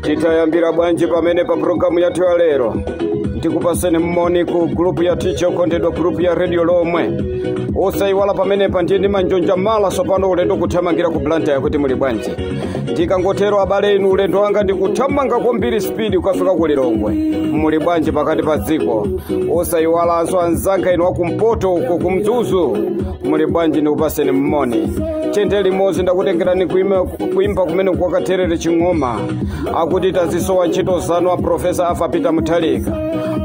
Titayambira bwanji pamene pa programu yathu ya lero. Ndikupaseni mmoni ku group ya teacher okondedwa, group ya radio lomwe. Osaiwala pamene pa ndiye ndi manjonja mala sopano ulendo kuthamangira ku Blantyre kuti muli bwanji. Ndikangotero abale inu ulendo wanga ndikuthamanga kwambiri speed ukafika ku Lilongwe. Muli bwanji pakati pa dziko. Osaiwalanso anzanga inu akumpoto uko kumzuzu. Muli bwanji ndikupaseni mmoni. Tende limodzi ndakutengerani kuimba kumene kwakatherere ching'oma. Akuti tazisowa ntchito zanu a Professor Arthur Peter Mutharika.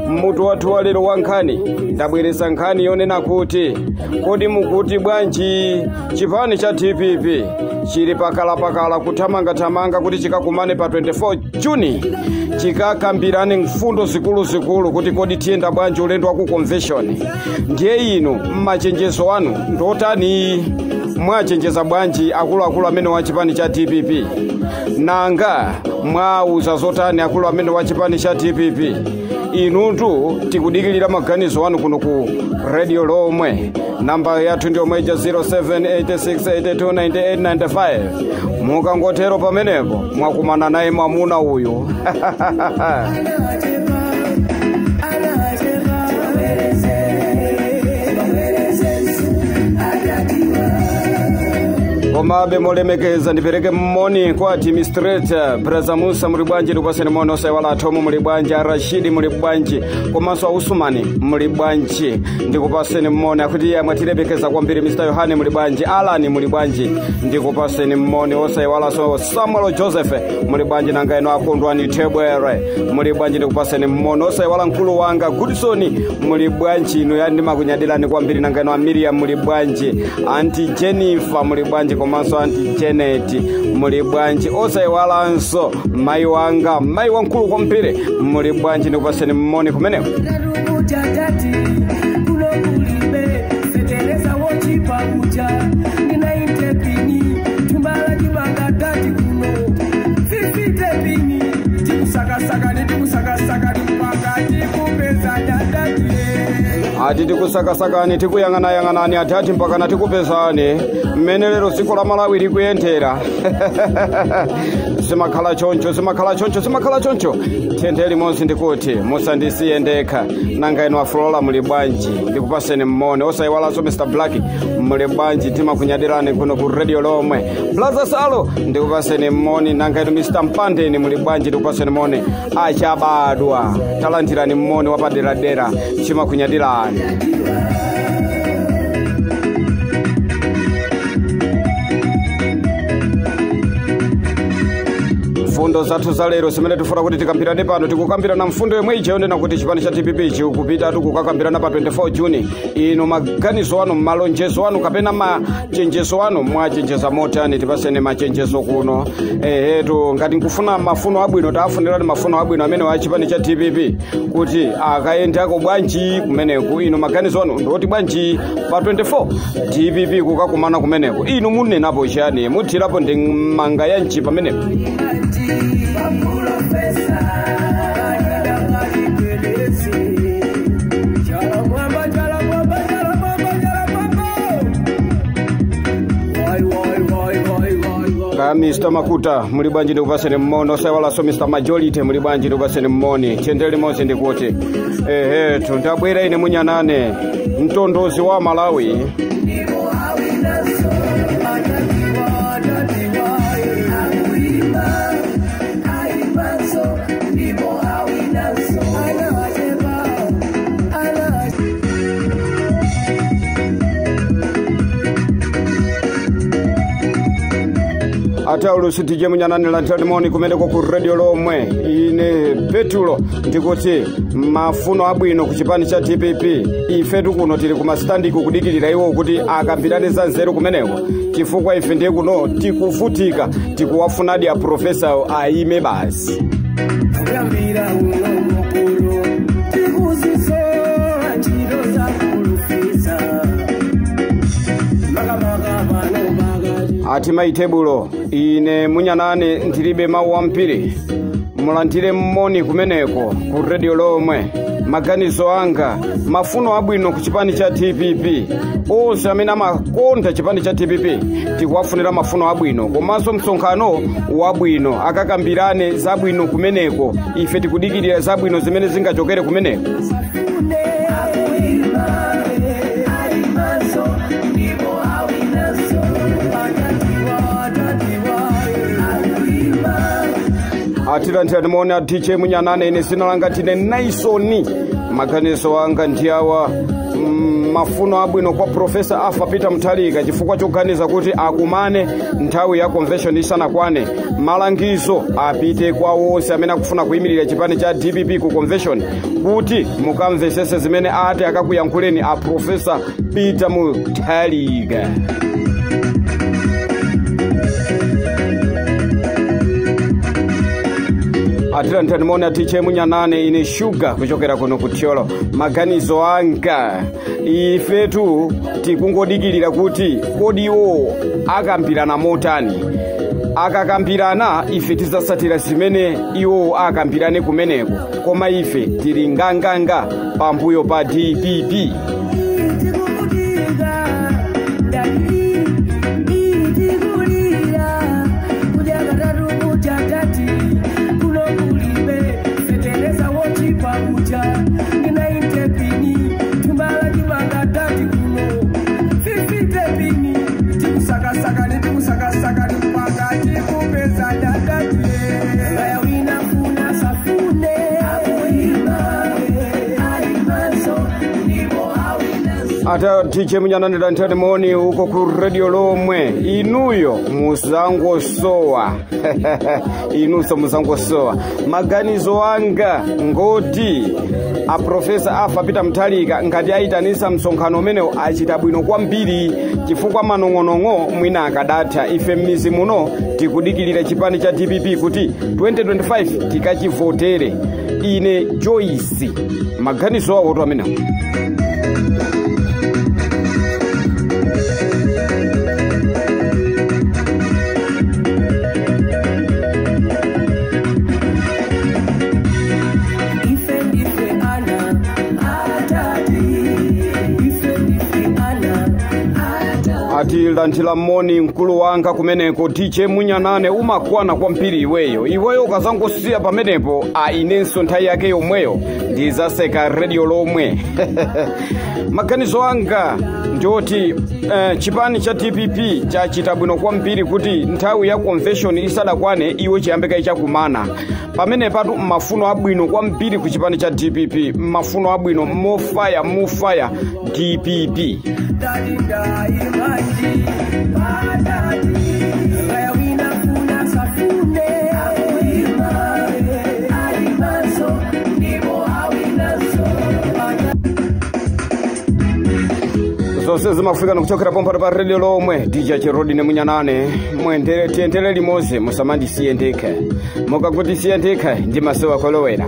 Mutu wathu wa lero wa nkhani ndabweresa nkhani yonena kuti kodi mukuti bwanji chipani cha DPP chili pakalapakala kuthamangathamanga kuti chikakumane pa 24 Juni chikakambirane mfundo zikuluzikulu kuti kodi tiyenda bwanji ulendo wa ku convention. Ndiye inu mmachenjezo anu ndotani? Mwachenjeza bwanji akuluakulu amene wa chipani cha DPP? Nanga mwauza zotani akulu amene wa chipani cha DPP? Inutu tikudikilira maganizo anu kuno ku radio lomwe. Namba yathu ndiyo mweja 0786829895. Mukangotero pamenepo mwakumana naye mwamuna uyu. Komabe molemekeza ndipereke mmoni kwa administrator Brother Musa muli bwanji, ndikupaseni moni. Osaiwala Atomu muli bwanji, Arashidi muli bwanji, komanso Usumani muli bwanji, ndikupaseni mmoni. Akuti iye mwatilemekeza kwambiri. Mr Yohane muli bwanji, Alani muli bwanji, ndikupaseni mmoni. Osaiwala so Samuel Joseph muli bwanji, nanga ino akondwani Tebwere muli bwanji, ndikupaseni mmoni. Osaiwala mkulu wanga Goodson muli bwanji, inu yani ndimakunyadirani kwambiri. Nanga ino Miriam muli bwanji, Auntie Jennifer muli bwanji, komanso Auntie Janet muli bwanji. Osaiwalanso mai wanga mai wankulu kwambiri muli bwanji, ndikupaseni mmoni kumeneko. Ati tikusakasakani tikuyang'anayang'anani atati mpakana tikupezani mmene lero dziko la Malawi likuyendera. Zimakhala choncho, zimakhala choncho, zimakhala choncho. Tiyende limodzi ndikuti musandisiye ndekha. Nanga inu aflola muli bwanji, ndikupaseni mmoni. Osaiwalanso Mr Black muli bwanji, timakunyadirani kuno ku radio lomwe. Blaza Salo ndikupaseni mmoni. Nanga inu Mr Mpandeni muli bwanji, ndikupaseni mmoni. Achabadwa talandirani mmoni wapaderadera, timakunyadirani. Mfundo zathu za lero zimene tifuna kuti tikambirane pano, tikukambirana mfundo yomwe ija yonena kuti chipani cha DPP chikupita tikukakambirana pa 24 Juni. Inu maganizo anu, malonjezo anu kapena machenjezo anu mwachenjeza motani? Tipaseni machenjezo kuno. Ehetu ngati nkufuna mafuno abwino tafunirani mafuno abwino amene wa chipani cha DPP kuti akayendako bwanji kumeneku. Inu maganizo anu ndoti bwanji pa 24 DPP kukakumana kumeneku? Inu munenapo chani? Muthirapo ndi manga yanji pamenepo? Mr Makuta muli bwanji, ndikupaseni mmoni. Osaiwalanso Mr Majority muli bwanji, ndikupaseni mmoni. Tiyende limodzi ndikuti ehetu ndabwera ine munyanane mtondozi wa Malawi. Ataulusi tije munyanane lantirani moni kumeneko ku radio lomwe. Ine Petulo ndikuti mafuno abwino ku chipani cha DPP. Ifetu kuno tili kumastandi kukudikirira iwo kuti akambirane za nzeru kumeneko, chifukwa ife ndiye kuno tikuvutika, tikuwafunadi a profesa aime basi. Ati maitebulo ine munyanane ndilibe mawu ampiri, mulandire mmoni kumeneko ku radio lomwe. Maganizo anga, mafuno abwino ku chipani cha DPP. Onse amene amakonda chipani cha DPP tikuwafunira mafuno abwino komanso msonkhano wabwino, akakambirane zabwino kumeneko. Ife tikudikirira zabwino zimene zingachokere kumeneko. Atilanthira timuone DJ Munyanane. Ine zina langa tine Naisoni. Maganizo anga ndiawa, mafuno abwino kwa Profesa Arthur Peter Mutharika chifukwa choganiza kuti akumane nthawi ya convention isanakwane. Malangizo apite kwa wonse amene akufuna kuyimirira chipani cha DPP ku convention kuti mukamvesese zimene ati akakuyankhuleni a Profesa Peter Mutharika. Atilanthira timuone DJ Munyanane. Ine Sugar kuchokera kuno ku Thyolo. Maganizo anga, ifetu tikungodikirira kuti kodi iwo akambirana motani. Akakambirana, ife tidzasatira zimene iwo akambirane kumeneko, koma ife tili nganganga pambuyo pa DPP. Tikukutika ndati itikulira kudya katatu kucha tati kuno kulibe fetereza wochipa kucha ndinaitepini tumbala chimanga tati kuno fifitepini tikusakasakani tikusakasakani mpaka tikupeza dadati wina funa safune akuima aimaso ndipo awina. Ata DJ Munyanane, lanthani moni uko ku Radio Lomwe. Inuyo muzangosowa, inunso muzangosowa. Maganizo anga ngoti a Profesa Arthur Peter Mutharika ngati ayitanisa msonkhano umenewo achita bwino kwambiri, chifukwa manong'onong'o mwina akadatha. Ife m'mizi muno tikudikirira chipani cha DPP kuti 2025 tikachivotere. Ine Joyce, maganizo awo amenewo. Ife ndife ana atati, ife ndife ana atati. Ati lanthira moni mkulu wanga kumeneko DJ Munyanane, umakwana kwambiri iweyo. Iweyo ukazangosiya pamenepo, a inenso nthawi yake yomweyo ndizaseka Radio Lomwe. Maganizo anga ndioti chipani cha DPP chachita bwino kwambiri kuti nthawi ya convention isadakwane iwe chiyambe chakumana pamene patu. Mafuno abwino kwambiri ku chipani cha DPP, mafuno abwino, mofaya mofaya DPP. Dadi ndaimaji patati kaya wina funa safune akuima aimaso ndipo awinaso. Zonse zimafika nikuchokera pompano pa Radio Lomwe. DJ Cherodi ne Munyanane, mwendere tiyendere limodzi, musamandisiye ndekha. Mukakuti siye ndekha ndimasowa kolowera.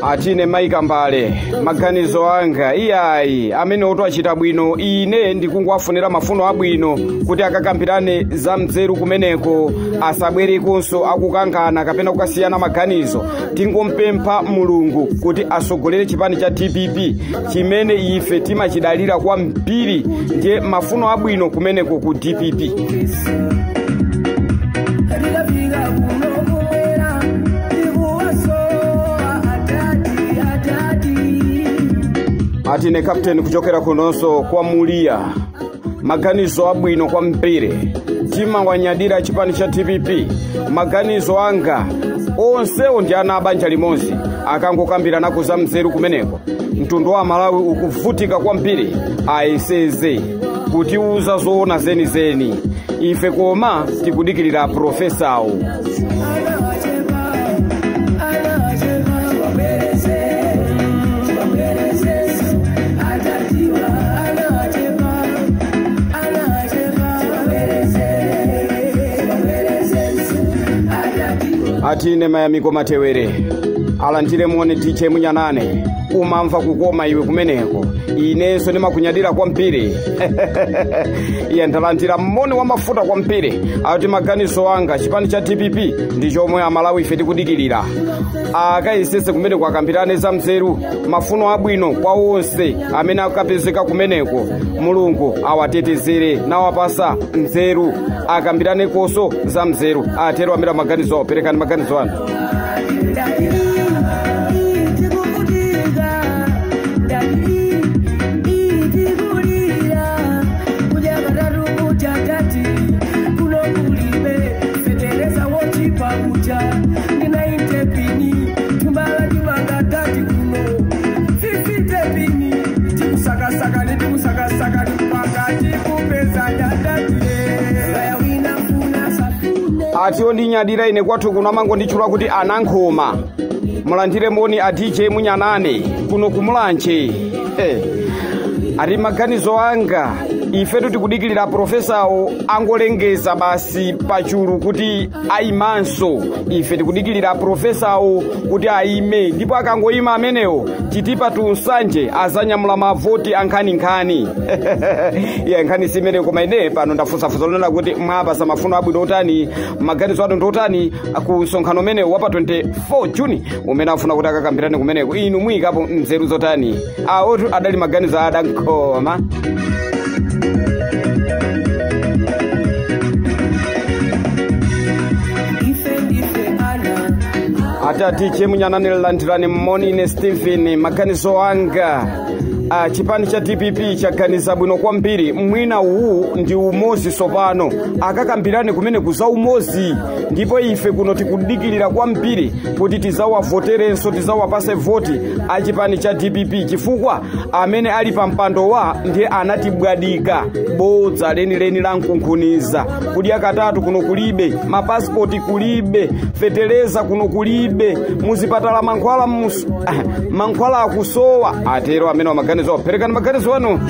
Atine Maika Mbale, maganizo anga, iyayi, amene oto achita bwino. Ine ndikungowafunira mafuno abwino kuti akakambirane za mzeru kumeneko, asabwerekonso akukangana kapena kukasiyana maganizo. Tingompempha Mulungu kuti asogolere chipani cha DPP chimene ife timachidalira kwambiri. Ndiye mafuno abwino kumeneko ku DPP. Katikafika kuno kumwera tikuwasowa atati atati. Atine Captain kuchokera kunonso kwa Mulia, maganizo abwino kwambiri, timawanyadira chipani cha DPP. Maganizo anga, onsewo ndi ana abanja limodzi, akangokambirana za mzeru kumeneko. Mtundu wa Malawi ukuvutika kwambiri, ayeseze kutiuza zoona zenizeni. Ife koma tikudikirira profesawo. Ana wachepa, chiwabwereze, chiwabwereze, atatiwa. Ana wachepa, chiwabwereze, chiwabwereze, atatiwa. Atine Mayamiko Matewere, Alandire moni DJ Munyanane, umamva kukoma iwe kumeneko, inenso ndimakunyadira kwambiri. Iye ndalandira moni wa mafuta kwambiri. Akuti maganizo anga chipani cha DPP ndi chomwe Amalawi ife tikudikirira. Akayesese kumeneko akambirane za mzeru, mafuno abwino kwa onse amene akapezeka kumeneko. Mulungu awatetezere nawapasa nzeru, akambirane koso za mzeru. Atero amene maganizo awo, perekani maganizo anu. Atiyo ndinyadira ine kwathu kuno amango ndichula kuti anankhoma. Mulandire moni a DJ Munyanane kuno kumulanje. Ati maganizo anga ifetu tikudikirira profesawo angolengeza basi pachulu kuti ayimanso. Ife tikudikirira profesawo kuti ayime, ndipo akangoyima amenewo chitipa tunsanje azanyamula mavoti ankhaninkhani. Iye nkhani simene koma ine pano ndafunsafunsa lonena kuti mwapasa mafuno abwino otani, maganizo anu ndi otani ku msonkhano umenewu wa pa 24 Juni umene afuna kuti akakambirane kumeneko. Inu muyikapo nzeru zotani? Awotu adali maganizo adankhoma. Ata DJ Munyanane landirani moni ine Stephen. Maganizo anga chipani cha DPP chaganiza bwino kwambiri. Mwina uwu ndi umozi sopano, akakambirane kumene kuza umozi, ndipo ife kuno tikudikirira kwambiri kuti tizawavoterenso, tizawapase voti a chipani cha DPP, chifukwa amene ali pa mpando wa ndiye anatibwadika bodza lenileni la mkunkhuniza. Kudya katatu kuno kulibe, mapasipoti kulibe, feteleza kuno kulibe, muzipatala mankhwala mankhwala akusowa. Atero amene wa maganizo, perekani maganizo anu.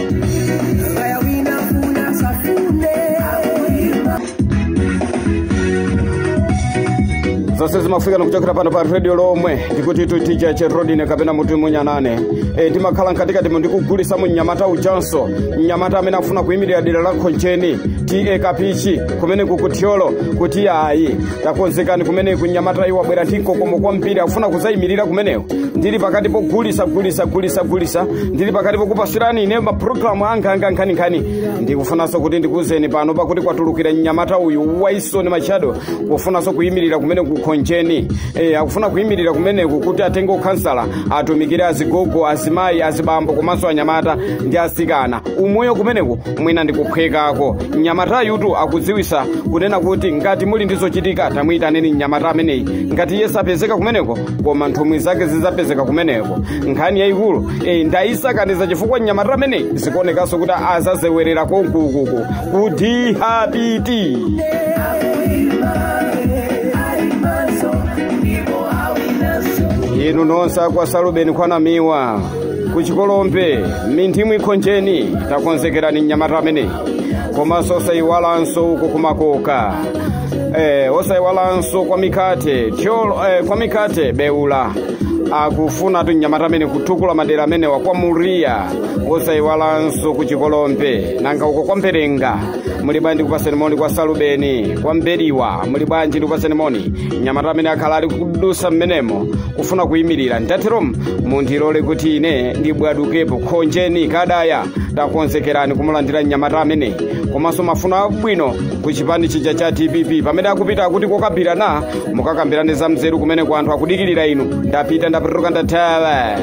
Zonse zimafika nokuchokera pano pa radio lomwe ndikuti tu DJ Cherodine kapena mutu Munyanane. Ndimakhala nkatikati ndikugulisa mu mnyamata ujanso, mnyamata amene afuna kuyimirira dera la Khonjeni TA Kapichi kumene kukuthyolo kuti ayi takonzekani kumene kunyamata iwo abwera ndi mkokomo kwambiri afuna kuzayimirira kumeneko. Ndili pakati pogulisa gulisa gulisa gulisa, ndili pakati pokupasirani ine ma program anga nkhani. Ndikufunanso kuti ndikuzeni pano pakuti kwatulukira mnyamata uyu Waison Machado kufunanso kuyimirira kumene kukhonjeni. Akufuna kuyimirira kumeneku kuti atenge ukhansala atumikire azigogo, azimayi, azibambo komanso anyamata ndi asikana. Umoyo kumeneku mwina ndikuphwekako. Mnyamata yutu akudziwisa kunena kuti ngati muli ndizochitika tamuyitaneni mnyamata ameneyi, ngati iye sapezeka kumeneko koma nthumwi zake zizapezeka kumeneko. Nkhani yayikulu ndayisakaniza chifukwa mnyamata ameneyi zikuonekanso kuti azazewerera konkukuku ku DHPT. Inu nonse kwa Salubeni kwanamiwa kuchikolombe minthimu ikhonjeni takonzekerani mnyamata ameneyi. Komanso osayiwalanso uko kumakoka, osayiwalanso kwa mikate thyolo, kwa mikate beula akufuna tu mnyamata amene kutukula madera amenewa kwa Muriya. Osayiwalanso kuchikolombe nanga uko kwa Mperenga muli bwanji ndikupaseni moni kwa Salubeni kwa Mberiwa muli bwanji ndikupaseni moni. Mnyamata amene akhala ali kudusa mmenemo kufuna kuyimirira. Ndateromu mundirole kuti ine ndibwadukepo. Khonjeni kadaya takonzekerani kumulandira mnyamata amene komanso mafuno abwino ku chipani chija cha DPP pamene akupita akuti kokambirana mukakambirane za mzeru kumene ku anthu akudikirira inu. Ndapita ndapatuka ndathawa.